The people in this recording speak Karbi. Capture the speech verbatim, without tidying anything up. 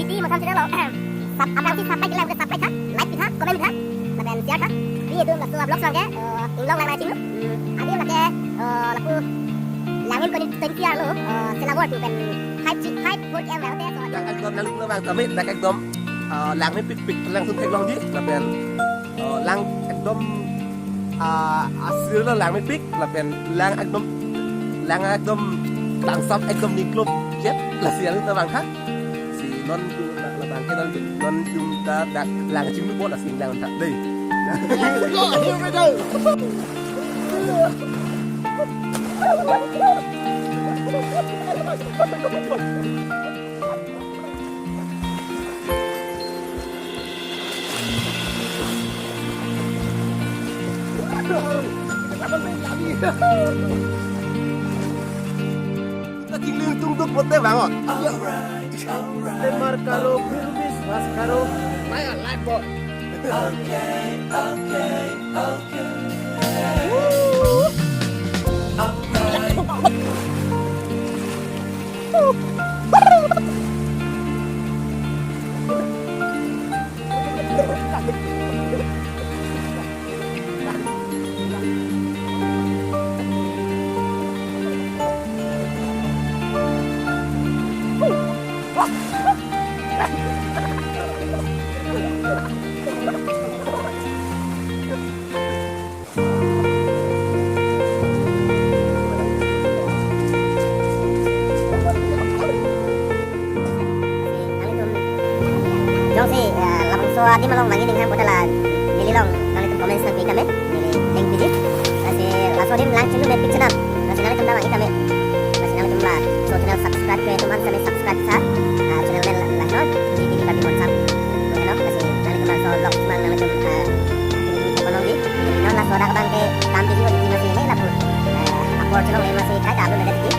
Di Mosam channel along sub, aphrangsi subscribe klemkle subscribe tha, like pitha, comment pitha, lapen share tha. Di itum laso vlog abang ke, eh, inglong lang nangchinglu. Hmm, adim lake, eh, lapu Langmepik constituency arlo, eh, Selangor pen five three, five four K M route so. Dak ekdom nangtum labang tame, dak ekdom, eh, Langmepik pik lang sum theklongji, lapen, eh, lang ekdom, ah, asirlo Langmepik, lapen lang ekdom, lang ekdom tangsam ekdom ningklop jet, lasi nangtum labang tha. Si non tu, labang ke non tu, nontum ta dak lang chinglu bon asing lang tha dei. Kita tingling tungtuk pote bangot. Lemar karo, Bilbis, Mas karo. Maya live boy. Jongsi, eh, labangso adim along nangning ham puta la neli along nanglitum comments nangpi tame, neli link piji. Lasi laso adim Langchinglu Mepik channel, lasi nanglitum ta vang-ik tame. Lasi nanglitum laso channel subscribe ke atum aphan tame subscribe tha. Ah, channel name lahelo, G T V Karbi Monsam. Helo, lasi nanglitum laso vlog mang nanglitum, ah, ini ini kono di. Non laso dak abang ke kam piji ko di masi he lapu. Eh, apor channel le masi kai ta upload le di.